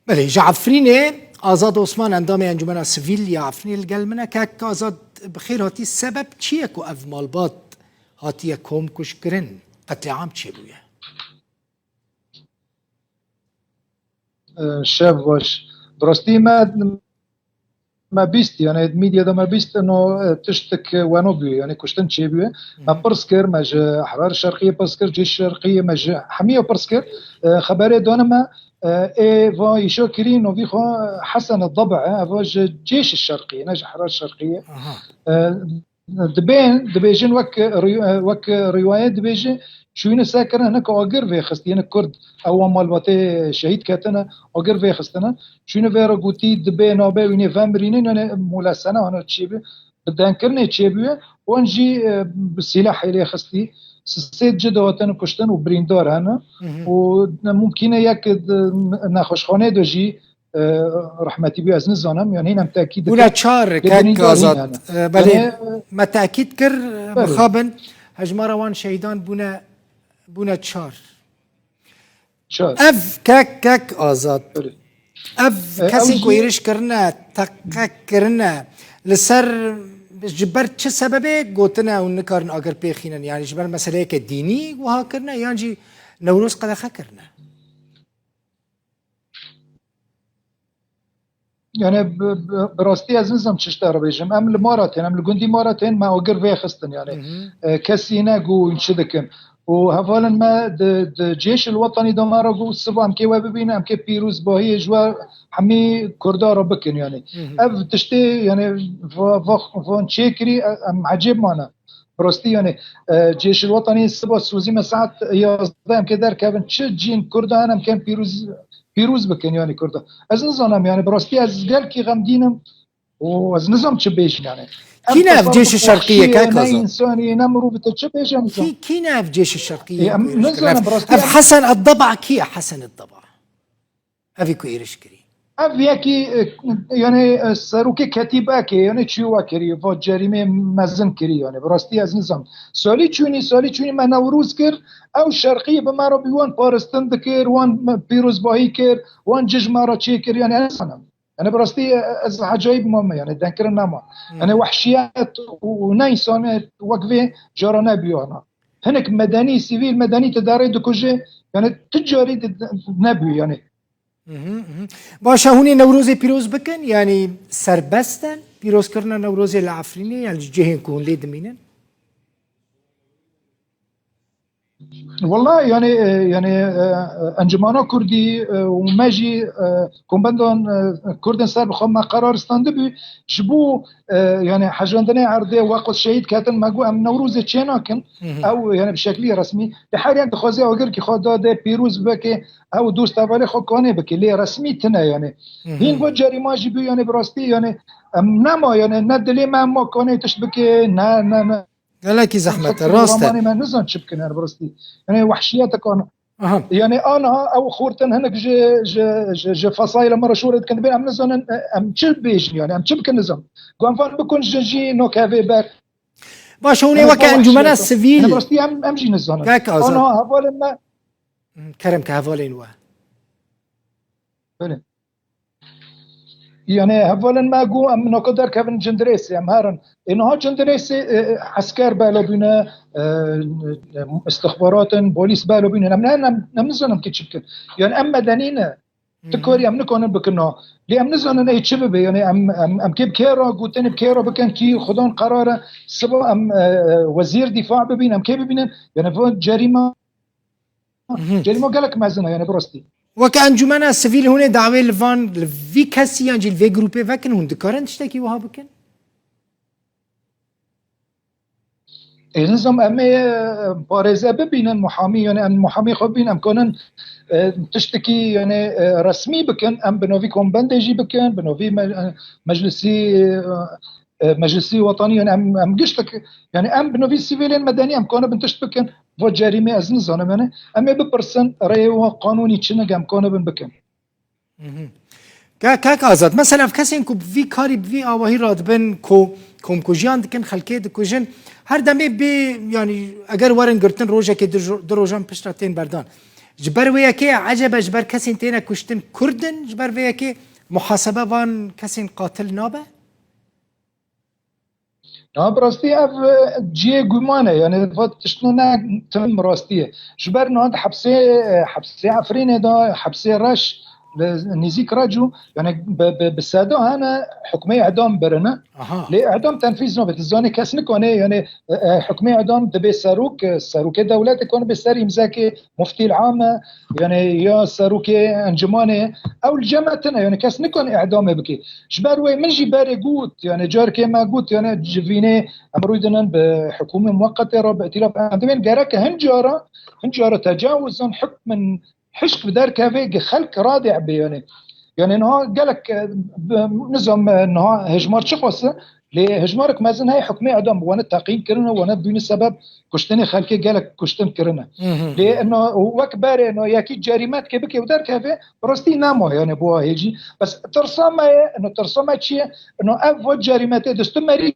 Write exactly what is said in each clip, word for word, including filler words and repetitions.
Belê, ji Efrînê Azad Osman, endamê Encûmena Sivîl ya Efrînê li gel min e. Kek Azad, bi xêr hatî. Sebeb çi ye ku ev malbat hatiye komkuj kirin, qetlîam çêbûye? Ee, şev baş. Bi rastî me, me bîst, yani medyada me bîst no, e, tiştik weno bûye, yani kuştin çêbûye. Me pirs kir, me ji Ehrar Şerqiyê pirs kir, Cêş Şerqiyê, me ji hemiya pirs kir. E, xeberê dane me, e, ê va îşa kirî, novî xwe Hesen Daba, e, eva ji Cêş Şerqiyê, ne ji Ehrar Şerqiyê. Aha. E, dibên, dibêjin wek riw-, wek riwaye dibêjin, çûyîne se kirin, hinek agir vêxist, yene Kurd, ew wan malbatê şehîd ketine, agir vêxistine. Çûyîne vê re gotî, dibe, nabe, wînê vemirînin, yani molesene, hana çî bi, bi denkirinê çêbûye, wan jî, e, bi sîlehê lê xistî, sisêd ci de hatine kuştin û birîndar hene. Mhm. Û mumkîne yek di nexweşxanê de jî, e, rehmetî bû, ez nizanim, yani hîn em tekîd dikin. Bûne çar, Lê kek birîndar hîn Azad. hene. E, belê, Yani, me tekîd kir, belê. Mixabin, hejmara wan şehîdan bûne, bûne çar. Çar. Ev kek, kek Azad. Belê. Ev E, kesên ew ku jî êriş kirine, teqek kirine, li ser ji ber çi sebebê gotine hûn nikarin agir pêxînin? Yani ji ber meseleyeke dînî wiha kirine yan jî Newroz qedexe kirine? Yani bi, bi, bi rastî ez nizam çi ji te re bêjim. Em li ma re tên, em li gundî ma re tên, me agir vêxistin yani. Mhm. E, kesî ne ku hûn çi dikin. Û hevalên me di, di Cêş el Wetanî de me re got, siba em kê we bibînin, em kê pîrozbahiyê ji we hemî Kurda re bikin yani. Mhm. Ev tiştê yani va, va, van çêkirî, e, em ecêb mane. Bi rastî yani, e, Cêş el Wetanî siba sozî me saet yazdeh em kê derkevin. Çi cîn Kurda hene em kêm pîroz, pîroz bikin yani Kurda. Ez nizanim yani, bi rastî ez gelkî xemgîn im û ez nizam çi bêjim yani. Kî ne ev Cêş el Şerqiyê, kek Ne Azad? Însanî, ne mirovî, te çi bêje nizam. Kî, kî ne ev Cêş el Şerqiyê? Em nizanim, bi rastî Ev em Hesen Eddaba kî ye, Hesen Eddaba? Evî ku êriş kirî. Ev yekî, e, yani, e, serokê ketîbekê, yani çî we kirî, va cerîmê mezin kirî, yani bi rastî ez nizam. Salî çûnî, salî çûnî me Newroz kir, ew şerqî bi me re bî wan paristin dikir, wan me pîrozbahî kir, wan ci ji me re çêkir, yani ez nizanim. Yani bi rastî, e, ez hecayî bûma me, yani denkirin nema. Hmm. Yani wehşiyet û, û ne însaniyet wek vê cara nebûyana. Hinek medenî, sivîl medenî te darê dikuje, yani tu carî de, de, nebû yani. Mhm, mhm. Baş e, hûn ê Newrozê pîroz bikin, yanî serbest in pîrozkirina Newrozê li Efrînê, yan ji cihên ku hûn lê dimînin? Wala yani, e, yani, e, Encumana Kurdî, e, û me jî, e, kombendan, e, Kurdên ser bi xwe me qerar standibû, ji bo, e, yani hejandinê erdê, wek ku şehîd ketin, me got em Newrozê çênakin. Mhm. Ew yani bi şeklî resmî. Lê her yek dixwaze agirkî xwe dade, pîroz bike, ew dost hevalê xwe kanê bike. Lê resmî tine yani. Mhm. Hîn got cerîma jî bû yani bi rastî yani em nema yani ne dilê me em ma kanê tişt bike, ne, ne, ne. Gelekî zehmet e, rast e. Ramanê me nizan çi bikin yani bi rastî. Yani wehşiyetek an. Aha. Yani aniha ew xortin hinek ji, ji, ji, ji fesayla me re şûre dikin. Dibê em nizanin, e, em çi bêjin yani, em çi bikin nizan. Got em van bikun jin jî nokevê ber. Baş e, hûn ê Yani weke va Encumena wahşiyet. Sivîl. Yani bi rastî em, em jî nizanin. Kek Azad. Ana hevalên me. Kerem ke hevalên we. Belê. Yani hevalên me got em naka derkevin cindirêsê, em herin. Ê niha cindirêsê, e, e, esker bela bûne, e, e, istixbarat in, polîs bela bûne. Em ne, em, em nizanin ki çi bikin. Yani em medenî ne. Tu karî em nikanin bikin no. Lê em nizanin ê çi bibe. Yani em, em, em kê bi kê re gotin, bi kê re bikin, kî xudan qerar e. Siba em, e, e, wezîr dîfa bibîn, em kê bibînin. Yani va cerîma, Mhm. cerîma gelek mezin e yani bi rastî. Weke Encumena Sivîl hûn ê dawê li van, li vî kesî yan jî li vê grûpê vekin, hûn dikarin tiştekî wiha bikin? Ê, nizam em ê, e, parêze bibînin, muhamî, yani em muhamî xwe bîn, em kanin, e, tiştekî, yani, e, resmî bikin, em bi novî kombendê jî bikin, bi novî me-, e, meclisî, e, e, meclisî wetanî, yani em, em giştek, yani em bi novî sivîlên medenî em kanibin tişt bikin, va cerîmê ez nizanim, yani em ê bipirsin, rêyê wan qanûnî çi ne em kanibin bikin. Mhm. Ke-, kek Azad, mesela kesên ku bi vî karî, bi vî awahî radibin ku komkujiyan dikin, xelkê dikujin, her demê bê, yani eger werin girtin rojekê du ro-, du rojan piştre tên berdan. Ji ber wê yekê ecebe ji ber kesên têne kuştin Kurd in, ji ber vê yekê muhasebe van kesên qatil nabe? Na bi rastî ev e, cihê guman e, yani va tiştno ne tim rastî ye. Ji ber niha di hepsê, e, hepsê Efrînê de, hepsê Reş, li nêzîk Reco, yani bi, bi, bi seda hene hukmê idam birine. Aha. Lê idam tenfîz nabe. Tu zanî kes nikane, yani e, e, hukmê idam dibe serok, e, serokê dewletê kone be ser îmzekê, muftîl am e, yani ya serokê encûmanê, ew li cem me tune, yani kes nikane îdamê bike. Ji ber wê min jî berê got, yani carkê me got, yani civînê em rûy dinin bi hikûmê muweqetê re, bi îtîlaf, em dibên gerek hin cara, hin cara tecawizan, hukmin hişk bi derkevê gi xelk radê be, yani. Yani niha gelek, e, bi- nizam, e, niha hejmar çi xwest e, lê hejmarek mezin heye hukmê idam, wane teqîn kirine, wane bûne sebeb kuştinê xelkê, gelek kuştin kirine. Lê ino wek berê ino yekî cerîmetke bike û derkeve, bi rastî nema, yani bu wahê jî. Bes tirsa me ye, ino tirsa me çi ye? Ino ev va cerîmetê distu merî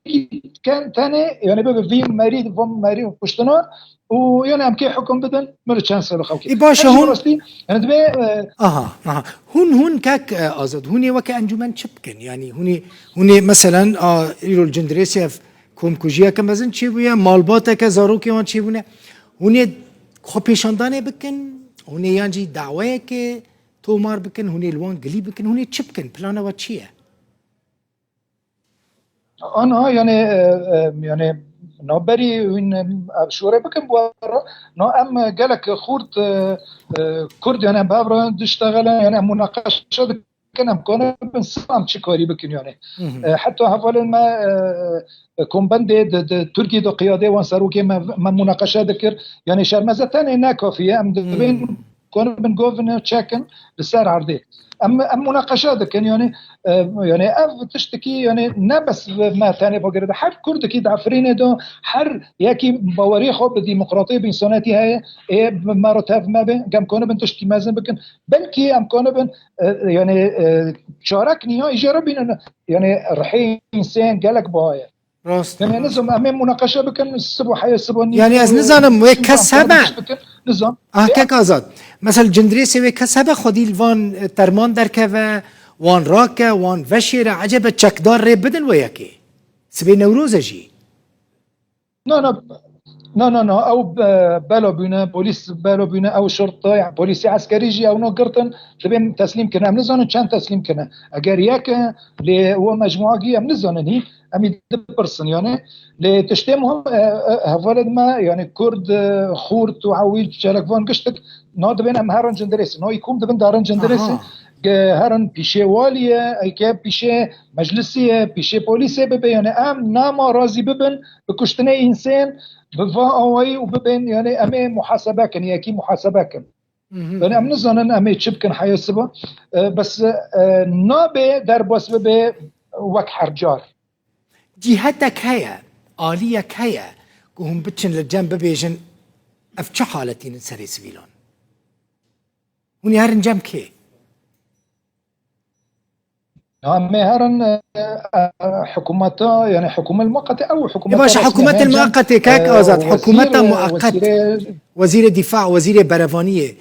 ken tenê, yani bibe vî merî, va merî kuştina û yani em kê hukum bidin, min çend sal xew kê. Ê, baş e, Ev jî hûn rastî, yani dibe, e, Aha, aha. Hûn, hûn kek, e, Azad, hûn ê weke encûmen çi bikin? Yani hûn ê, hûn ê meselen, a, îro li Cindirêsê ev komkujiyeke mezin çêbûye, malbateke zarokê wan çêbûne. Hûn ê xwepêşandanê bikin, hûn ê yan jî daweyeke tomar bikin, hûn ê li wan gilî bikin, hûn ê çi bikin? Plana we çi ye? Anha yani, e, e, yani navberî wîn, e, ev şûre bikin bu ara. Na em, e, gelek xurt, e, e, Kurd yani em bi hev re diştexelin, yani em munaqeşe dikin, em kanibin sibam çi karî bikin yani. E, heta hevalên me, e, e, kombendê di, di Tirkiyê de qiyadê wan serokê me, me munaqeşe dikir. Yani şermeze tenê ne kafî ye, em dibên konibin govine çekin li ser erdê. Em, em munaqeşa dikin, yani, e, yani ev tiştekî, yani ne bes me tenê bagirê de, her Kurdekî di Efrînê de, her yekî baweriyê xwe bi demokratiyê, bi însanetî heye, ê bi me re tev me be, em konibin tiştekî mezin bikin. Belkî em konibin, e, yani, e, çarek niha îjara bînin, yani rihê însên gelek baha ye. Rast. Yani nizam em ê munaqeşe bikin, sibo heye, sibo nî. Yani ez nizanim wê kes hebe. Nizam. Ah, kek Azad. Mesela Cindirêsê wê kes hebe xwedî li van, e, terman derkeve, wan rake, wan veşêre, ecebe çekdar rê bidin wê yekê. Sibê Newroz e jî. Na, na, na, na, na, ew, e, bela bûne, polîs bela bûne, ew şurta, yani polîsê eskerî jî ew no girtin, dibên teslîm kirine. Em nizanin çend teslîm kirine. Eger yek e, lê we mecmua gî em nizanin hî. Em ê dipirsin, yani. Lê tiştê muhim, e, e, hevalên me, yani Kurd, e, Xurt û Ewî, Çelekvan giştik, na dibên em herin Cindirêsê. Na î kom dibin darin Cindirêsê. Aha. Ge herin pîşê waliyê, eke pîşê meclisiyê, pîşê polîsê bibe, yani em nama razî bibin bi kuştinê însên, bi va awayî û bibên, yani em ê muhasebe kin, yekî muhasebe kin. Mhm. Yani em nizanin em ê çi bikin heya siba. E, bes, e, nabe derbas bibe wek her car. Cihetek heye, aliyek heye ku hûn biçin li cem bibêjin, ev çi haletînin serê sivîlan? Hûn ê herin cem kê? Ya me herin, e, e, hikûmeta, yani hikûmet muqete ew hikûmeta. E, baş, resmî, hikûmet muqete, kek, e, Azad, wezîr, hikûmeta, e, muqet, wezîrê, wezîrê dîfa, wezîrê berevaniyê,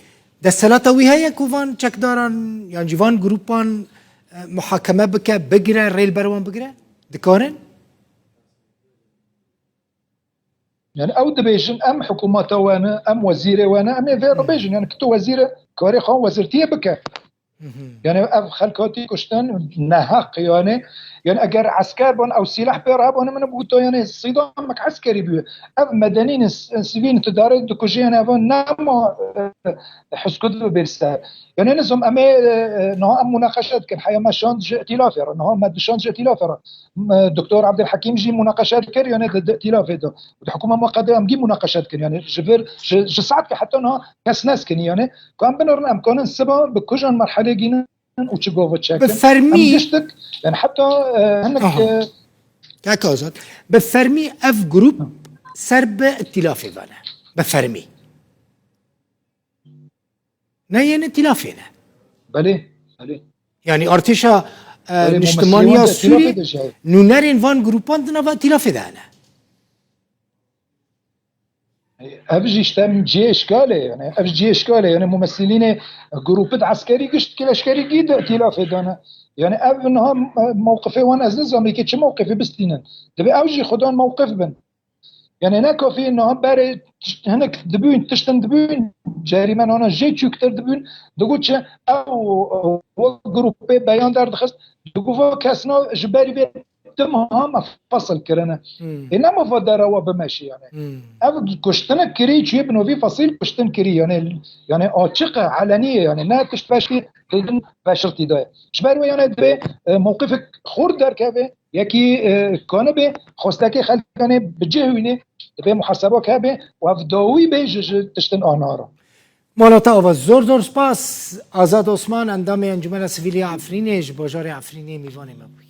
desthilata wî heye ku van çekdaran, yan jî van grûpan, e, muhakeme bike, bigire, rê li ber wan bigire? Dikarin? Yani ew dibêjin, em hikûmeta we ne, em wezîrê we ne, em ê vê re bêjin. Yani ki tu wezîr e, karê xwe wezîrtiyê bike. Mhm. Yani ev xelk hatî kuştin neheq yani. Yani eger esker ban ew sîleh pê re hebûne, min bûto yani sîdamek eskerî bûye. Ev medenî ne, s-, sivîl ne, tu dare dikujê yani ev nema, e, hizkut bibê ser. Yani nizam em ê, e, e, niha em munaqeşe dikin. Heya me şand ji îtîlafê re. Niha me dişand ji îtîlafê re. M-, Doktor Abdulhekîm jî munaqeşe dikir, yani di, di îtîlafê de. Di hikûma muqedde em gî munaqeşe dikin. Yani ji vir, ji, ji saet ke heta niha kes neskinî, yani. Ku em binirin, em kanin siba bi kujan merhelê gînin û çi gova çekin. Bi fermî. Em giştik, yani heta, e, hinek, Aha. e, Kek Azad, bi fermî ev grûp ser bi îtîlafê ve ne. Bi fermî. Ne yên îtîlafê ne. Belê, belê. Yani artêşa, e, Belê, niştimaniya Sûrî, nûnerên van grûpan di nava îtîlafê de hene. Ev jî işte cihê işgalê, yani ev cihê işgalê, yani mumessilînê grûpit eskerî gişt ki leşkerî gî de îtîlafê dane. Yani ev niha, e, mewqifê wan ez nizam ki çi mewqifî bistînin. Dibê ew jî xudan mewqif bin. Yani ne kafî niha berê tişt-, hinek dibûn, tiştin dibûn, cerîmenana jê çûktir dibûn, digot çi ew, e, wek grûpê beyan derdixist, digot va kesna ji berî vê tim ha me fesil kirine. Hmm. Ê ne me va derewa bimeşî yani. Hmm. Ev kuştinek kirî, çûyê bi novî fesil kuştin kirî yani, yani açiq e, elenî ye yani, ne tişt veşkî didin veşirtî daye. Ji ber wê yani divê, e, mewqifek xurt derkeve, yekî, e, kanibe xwestekê xelkanê bi cih wînê, divê muhasebak hebe û ev dawî bê ji, ji tiştin anara. Mala te ava zor zor spas. Azad Osman, endamê Encumena Sivîl ya Efrînê, ji bajarê Efrînê mîvanê me bûyî.